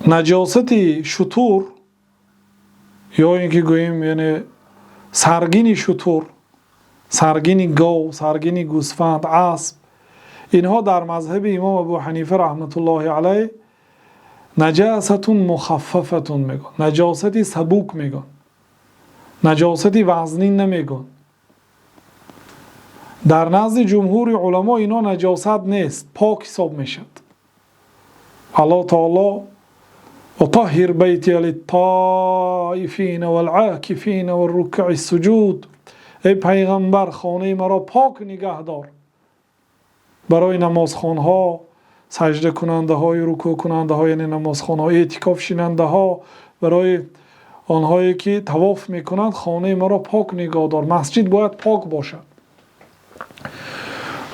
Наҷосати шутур ё ин ки гӯем, яъне саргини шутур, саргини гов, саргини гӯсфанд, асп, инҳо дар мазҳаби имом Абу Ҳанифа раҳматуллоҳи алайҳ نجاسة مخففة мегӯянд, наҷосати сабук мегӯянд, наҷосати вазнин намегӯянд. Дар назди ҷумҳури уламо ино наҷосат нест, пок ҳисоб мешавад. Аллоҳ таоло: وطهر بيتي للطائفين والعاكفين والركع السجود. Эй пайғамбар, хонаи маро пок нигаҳ дор барои намозхонҳо, саҷдакунандаҳои, рукӯъкунандаҳо, яъне намозхонҳо, эътикофшинандаҳо, барои онҳое ки тавоф мекунанд, хонаи маро пок нигоҳ дор. Масҷид бояд пок бошад.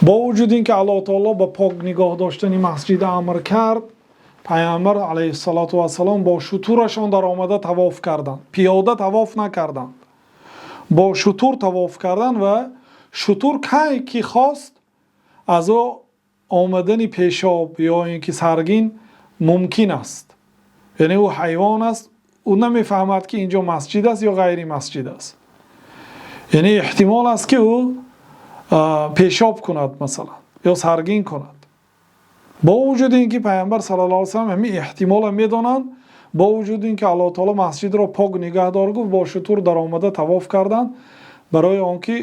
Бо вуҷуди ин ки Аллоҳ таоло ба пок нигоҳ доштани масҷид амр кард, пайғамбар алайҳиссалоту вассалом бо шутурашон даромада тавоф карданд, пиёда тавоф накарданд, бо шутур тавоф карданд. Ва шутур кай ки хост, аз ӯ омадани пешоб ё ин ки саргин мумкин аст, яъне ӯ ҳайвон аст, ӯ намефаҳмад, ки инҷо масҷид аст ё ғайри масҷид аст. Яъне эҳтимол аст, ки ӯ пешоб кунад, масалан, ё саргин кунад. Бо вуҷуди ин ки пайғамбар саллаллоҳу алайҳи васаллам ҳамин эҳтимолро медонанд, бо вуҷуди ин ки Аллоҳ таоло масҷидро пок нигаҳ дор гуфт, бо шутур даромада тавоф карданд, барои он ки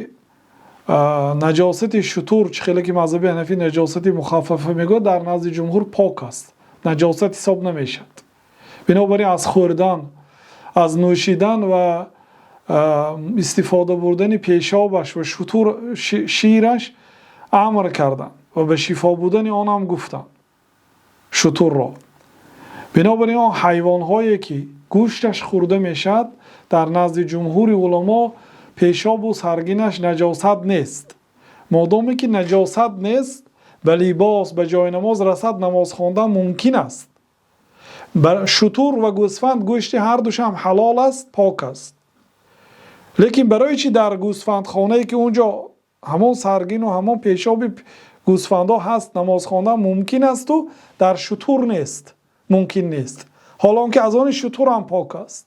наҷосати шутур, чӣ хеле ки мазҳаби ҳанафӣ наҷосати мухаффафа мегӯяд, дар назди ҷумҳур пок аст, наҷосат ҳисоб намешавад. Бинобар ин аз хӯрдан, аз нӯшидан ва истифода бурдани пешобаш ва шутур шираш амр карданд ва ба шифо будани он ҳам гуфтанд шутурро. Бинобар ин он ҳайвонҳое ки гӯшташ хӯрда мешавад, дар назди ҷумҳури уламо пешобу саргинаш наҷосат нест. Модоме ки наҷосат нест, ба либос, ба ҷои намоз расад, намоз хондан мумкин аст. Шутур ва гӯсфанд гӯшти ҳардушам ҳалол аст, пок аст. Лекин барои чӣ дар гӯсфандхонае, ки он ҷо ҳамон саргину ҳамон пешоби гӯсфандҳо ҳаст, намоз хондан мумкин асту дар шутур нест, мумкин нест, ҳоло он ки аз они шутур ҳам пок аст?